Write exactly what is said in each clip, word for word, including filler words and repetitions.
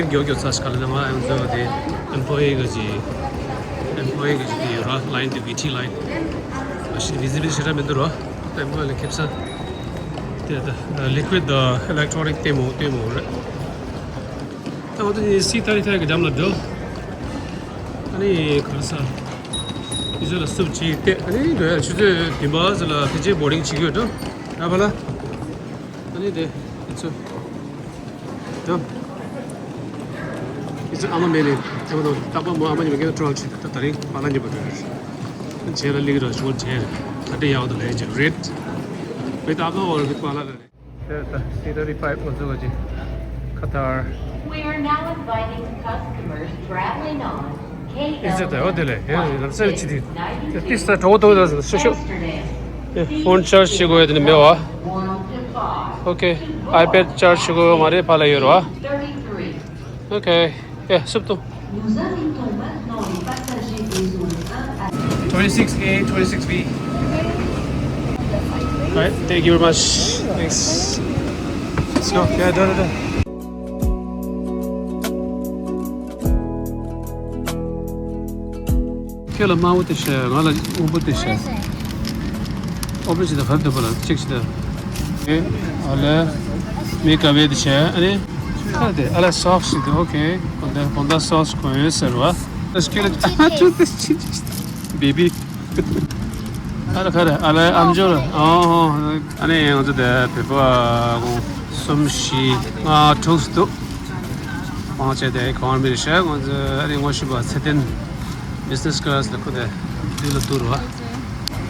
མགྱོགས་མགྱོགས་ཚར་ཤག་ལ་ང་ཡང་ཚོ་དེ་employee་གི་ཅི་employee་གི་ཅི་དེ་ཡོད་ར། line་དེ་VT line་ཨ་ཤི་visible་ཞེ་དྲག་མི་འདུག་ར། ད་employee་ལ་ཁེབས་ས་དེ་ད་liquid་དང་electronic་ལྟད་མོ་ལྟད་མོ་རེད། ད་འོ་དེ་C thirty-five་གི་འགྲམ་ལ་འགྲོ། ཨ་ནི་ག་རེ་ཟ། ཡི་ཚོ་ལ་སུབ་ཅིག་བལྟས། ཨ་ནི་འགྲོ་ཡ། ཆུ་ཚོད་བདུན་པ་ཙམ་ལ་ཕལ་ཆེར་boarding་བྱེད་ཀྱི་ཡོད་འགྲོ། ར་བ་ལ། ཨ་ནི་དེ་ཡི་ཚོ། འགྲོ། ཡི་ཚོ་ཨ་མ་མེད་ནས་ཨ་མ་དང་རྟག་པར་མོ་ཨ་མ་གཉིས་ཀ་སྐད་ཐོག་ཁྲལ་བྱེད། ད་ད་རིང་པཱ་ལགས་གཉིས་པ་འགྲོ་རེད། ཁྱེད་ལ་ལིག་ར་ཞོར་བྱས་རེད། ད་དེ་ཡག་ཏུ་ལས་ཀྱི་རེད། བེ་ད་ཨ་མ་འོར་གི་པཱ་ལགས་རེད། དེ་ད་C thirty-five་ང་ཚོ་ག་ཅི་ཁ་ཐར། We are now inviting customers traveling on Is it? Oh, དེ་ལས་ཡང་ལམ་སེང་ཅི་དེ་དེ་ཏིས་ད་གྲོགས་ཏོ་ད་ཤོ་ཤོ། དེ་phone charge་བྱེད་དགོས་ཡ་དེ་ནི་མེད་བ། Okay, iPad charge་བྱེད་དགོས་ཡ་མ་རེད། ཕ་ལ་ཡོད་ར་བ། Okay, yeah, སུབ་ཏུ། Nous invitons maintenant les passagers des zones un à twenty-six A, twenty-six B. All right, thank you very much. Thanks. Let's go. Yeah, done, done. ཁྱོད་ལ་དམར་པོ་དེ་བྱས། ང་ལ་སྔོན་པོ་དེ་བྱས། ཨོ་པན་ཞིག་དང་ག་རེ་འདུག་པ་ལ་གཅིག་ཞིག་དང་། ཨེ། ཨ་ལས། མི་ཀ་བེ་དེ་བྱས། ཨ་ནི། ཁ་དེ་ཨ་ལ་སོག་སི་དེ། ཨོ་ཁེ། གོན་ད་གོན་ད་སོག་སི་གོན་ཡོད་ཟེར་བ། ཨ་སྐྱོད་ལ་ཨ་ཅོ་དེ་ཅི་ཅི་བེ་བི། ཨ་ལ་ཁ་རེ་ཨ་ལ་ཨམ་ཅོ་ར། ཨོ་ཨོ། ཨ་ནི་ང་ཚོ་དེ་བོད་པ་ཁོང་གསུམ་བཞི་ལྔ་དྲུག་འདུག་ཁོང་བཅས་དེ་ཁོང་མི་རེ་ཤག་ང་ཚོ་ཨ་ནི་ངོ་ཤེས་པ་ཚེ་བརྟན་business class་ལ་ཁོ་དེ་དུས་ལ་ཐུག་རུ་བ།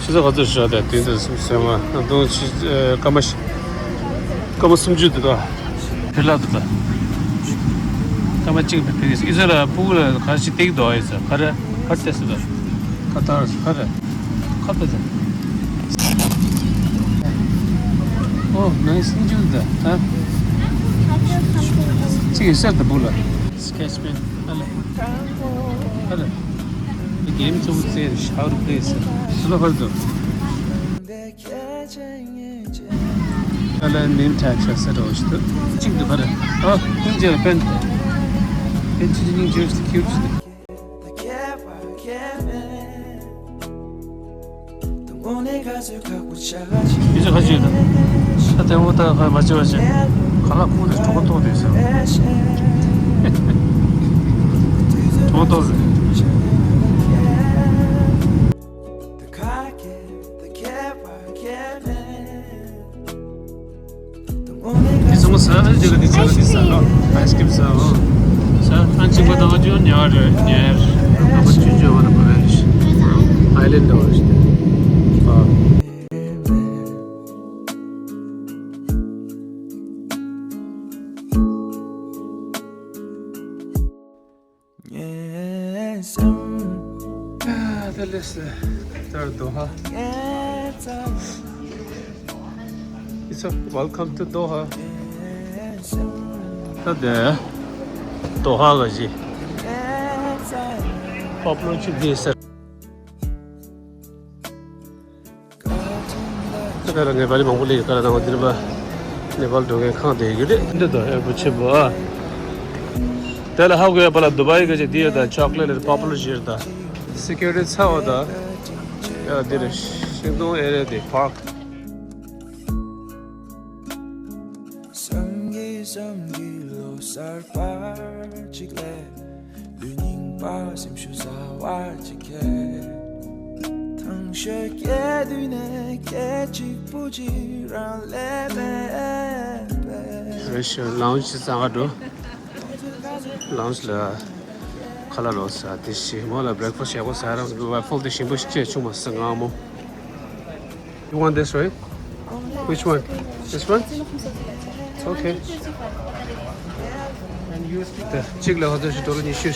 ཆུ་ཚོད་ག་ཚོད་ཞོག་དེ་དུས་དེ་སུམ་སོ་ལྔ་ནམ་དུང་ཆུ་སྐར་མ་སྐར་མ་སུམ་ཅུ་འདུག་ད། ཕེ་ལ་འདུག་ད། སྐར་མ་གཅིག་ཕེ་ཕེ་གིས་ཨི་ཟོ་ལ་ཕུག་ལ་ག་ཞིག་སྟེགས་འདུག་ཨི་ཟོ་ག་རེ་ག་རེ་བལྟས་སོ་ད། ཁ་ཐར་སོ་ག་རེ་ཁ་ཐར་སོ། Oh, nice. Enjoy the, huh? Check yourself the bula. Sketch pen. Ale. Ale. The game to say how to play. Slow hold. Ale, name tag sa sa roast. Check the bar. Oh, enjoy pen. Pen check the cute. ཡིན་ཚོད་ཁ་ཤས་ཡོད་ད། ད་ལྟ་འོ་ད་ཁ་མ་བྱེད་པ་བྱེད། ཁ་ལག་ཁུག་ནས་གྲོགས་པོ་ཐོག་དེ་ཟེར། གྲོགས་པོ་ཐོག་ཟེར། དེ་ཚང་མ་ཟ་ཨ་ཅེ་ག་དེ་ཆ་ག་དེ་ཟ་ཨ་ཨའི་སི་ཀྲིམ་ཟ་ཨོ། ཟ་ཨ་གཅིག་པ་དང་ཨ་ཅོ་ཉར་རེ་ཉར། ཨ་པ་ཆུ་ཆུ་བ་ར་པ་རེ་ཨའི་ལེན་ཌི་བ་རེ། ཨ། ད་ལེ་སི་ད་དོ་ཧ། It's a welcome to Doha. ད་དེ་དོ་ཧ་ག་ཞི་པོ་པུ་ལར་ཆུ་དེ་ཟེར། ད་ག་ར་ནེ་པ་ལི་མང་པོ་ལས་ག་ར་ནང་འདིར་པ་ནེ་པ་ལི་འགྲོ་མཁན་ཁང་དེ་ཡོད་རེད། འདི་དང་ཨེར་པོ་ཆེ་པོ་ཨ། དེ་ལ་ཧ་གོ་ཡ་པ་ལ་དུ་བའི་གི་ཅིག་འདི་ཡོད་ད། ཆོག་ལེ་ལེ་པོ་པུ་ལར་ཞིག་ཡོད་ད། སི་ཀུ་རི་ཊི་ཚ་བ་ད། ཡ་འདི་རེད། ཤིང་སྡོང་ཨེ་རི་ཡ་དེ་པཱརྐ། སང་གི་སང་གི་ལོ་གསར་པར་ཅིག་ལས། ལུས་རྙིང་པ་སེམས་ཤུགས་ཟ་བར་ཅིག་ཁྱེར། ཐང་ཤོད་སྐྱེ་དུས་ནས་སྐད་ཅིག་པུ་ཅིག་རང་ལས་པས་པས། རེད་ཤག་ལའུན་ཇི་ཅིག་གཙང་ག་འགྲོ། ལའུན་ཇི་ལ་ཁ་ལག་རོ་ཟ་དེ་ཞིག་མོ་ལ་བྷི་རེག་ཕ་སི་ཊི་ཡག་པོ་ཟ་རང་ཝ་ཕལ་དེ་ཞིམ་པོ་ཞིག་སྐྱེས་བྱུང་མ་སི་ངང་མོ། You want this, right? Which one? This one? Okay. ད་གཅིག་ལ་ཧོ་ཏོ་ཞིག་ཌོ་ལར་ཉི་ཤུ།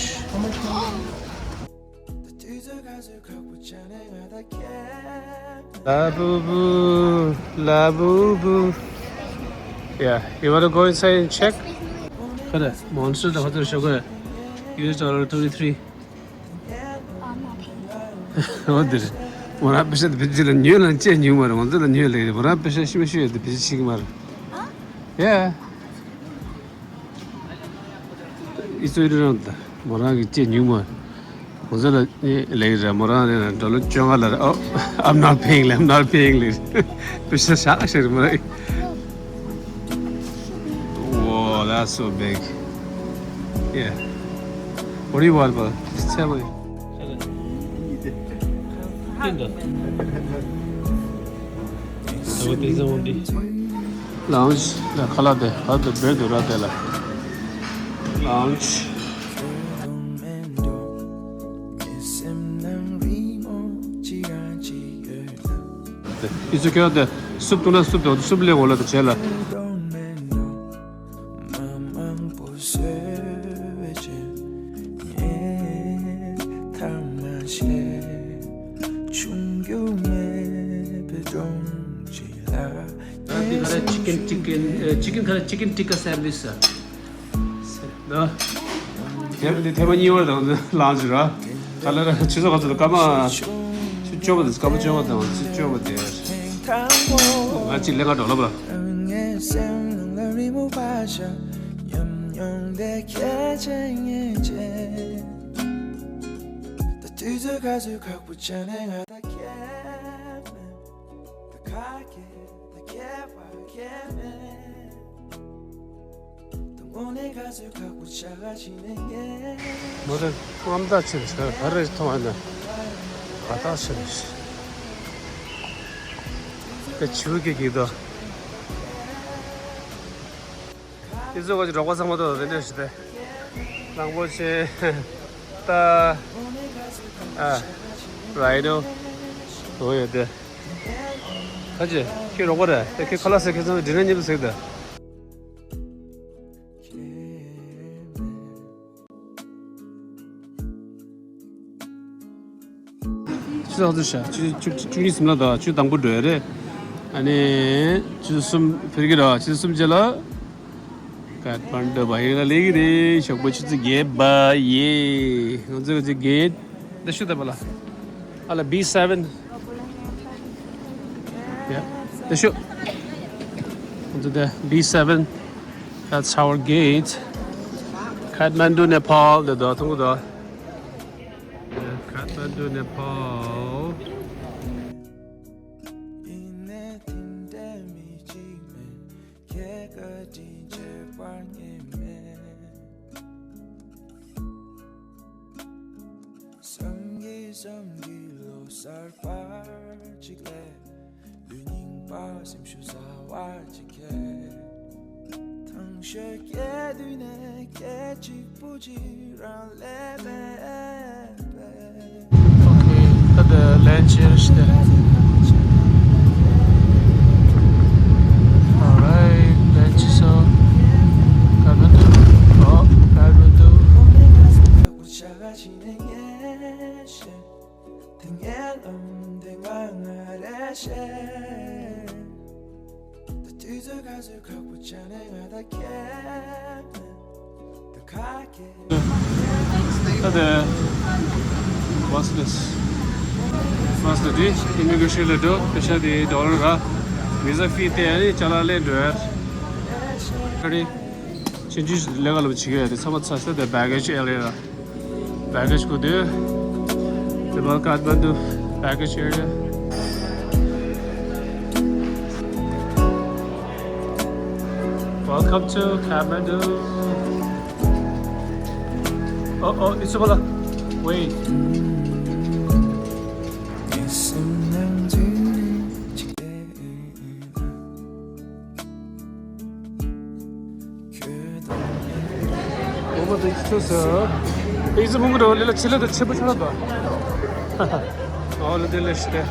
ལ་བུ་བུ། ལ་བུ་བུ། Yeah, you wanna go inside and check? ཁ་རེ་མོན་སི་ཊར་ད་ཧོ་ཏོ་ཞོག་གི། ཡུ་ཨེས་ཌོ་ལར་twenty three། འོ་དེ་རེད། མོ་རང་པེ་ཤ་དེ་བེད་ཅི་ལ་ཉོས་ལ་བཅད་ཉོས་མ་རེད། ང་ཚོ་ལ་ཉོས་ལེ་རེད། མོ་རང་པེ་ཤ་ཤི་མ་ཤི་ཡོད་དེ་བེད་ཅི་ཤི་གི་མ་རེད། ཡ། ཨི་ཚོ་རི་རང་དང་མོ་རང་གི་ལྕེ་ཉུང་མ། ཁོང་ཚོ་ལ་ནི་ལེགས་རེད། མོ་རང་རེད་ན་འགྲོ་ལོ་བཅོ་ལྔ་ལ་རེད། ཨོ། I'm not paying ལབ། I'm not paying ལབ། པེ་ཤ་ཤག་ཤག་རེད་མོ་རང་། Whoa, that's so big. Yeah. What do you want, brother? Just tell me. Lounge ལ་ཁ་ལག་དེ་ཧ་དུ་བེར་དུ་ར་དེ་ལ། Lounge. ཨི་ཚོ་ཁྱོད་དེ་སུབ་བཏུང་ན་སུབ་དང་སུབ་ལེན་འོ་ལ་དང་བྱས་ལ། འདི་ག་རེ། chicken chicken ཨེ། chicken ག་རེ། chicken tikka sandwich ཟེར། ཟེར་ན། དེ་འདི་ཐེངས་མ་གཉིས་པ་དང་ལངས་ཟེར་ར། ག་ལ་ར་ཆུ་ཚོད་ག་ཚོད་དང་སྐར་མ། ཆུ་བཅོ་བ་དང་སྐར་མ་བཅོ་བ་དང་ཆུ་བཅོ་བ་དེ། ང་གཅིག་ལས་ཀ་འགྲོ་ལབ་ར། མོ་རེ་རྔམ་ཐག་ཆེ་ནས་ག་རེ་མཐོང་བ་ན་ག་ཐག་ཆོད་ནས་དེ་བྱིའུ་སྐད་ཀྱིས་དོ། ཨི་ཚོ་ག་ཅིག་རོགས་པ་ཚང་མ་དོ་དེ་འདྲ་ཞིག་སྟེ། གླང་པོ་ཆེ། རྟ། ཨ། རའི་ནོ། འོ་ཡོད་དེ། ཁ་ཅིག་ཁྱེད་རོགས་པ་རེད་དེ། ཁྱེད་ཁ་ལག་ཟས། ཁྱེད་ཚང་མ་འདི་ནས་མཉམ་དུ་ཟས་དེ། ཆུ་ཚོད་ག་ཚོད་ཤག་ཆུ་ཚོད་བཅུ་གཉིས་ཟིན་ལ་དང་ཆུ་ཚོད་དང་པོ་འགྲོ་ཡ་རེད། ཨ་ནི་ཆུ་ཚོད་གསུམ་ཕེབས་ཀྱི་རེད། ཆུ་ཚོད་གསུམ་རྗེས་ལ་ཀ་ཐ་མན་ཌུ་བ་ཡིག་ལ་སླེབས་ཀྱི་རེད། ཞོགས་པ་ཆུ་ཚོད་བརྒྱད་པ་ཡེ། ང་ཚོ་ག་ཚོད་བརྒྱད་ད་ཤུ་ད་པ་ལ། ཨ་ལ། བི་སེ་བེན། Yeah. ད་ཤུ། ང་ཚོ་ད་བི་སེ་བེན། That's our gate. Kathmandu, Nepal དེ་དོ་མཐོང་གི་དོ། Kathmandu, Nepal. Okay, ད་ལྟ་ལན་ཅི་རེད་ཤག་སྟེ། Alright, ལན་ཅི་སོང་། Kathmandu. Oh, Kathmandu. ད་ལྟ་what's this? What's the this? Immigration ལ་འགྲོ། པེ་ཤ་དེ་ཌོ་ལར་ར། Visa fee དེ་ཨ་ནི་ཅ་ལག་ལེན་འགྲོ་ཡ། ཁ་རི་ཆེན་ཆུ་ལས་ཀ་ལ་བྱེད་ཀྱི་ཡོད་དེ་ཚང་མ་ཚར་ས་དེ་baggage area ར། Baggage ཁུ་དེ། Nepal Kathmandu baggage area. Welcome to Kathmandu. Oh, oh, it's over. Wait. འོ་མ་དེ་ཁྱོད་ཟེར། ཨེ་ཟི་མུ་མུ་རོ་ལེ་ལ་ཆེ་ལེ་དང་ཆེ་པོ་ཆེ་ལ་དང་། འོ་ལེ་དེ་ལེ་ཤི་དེ།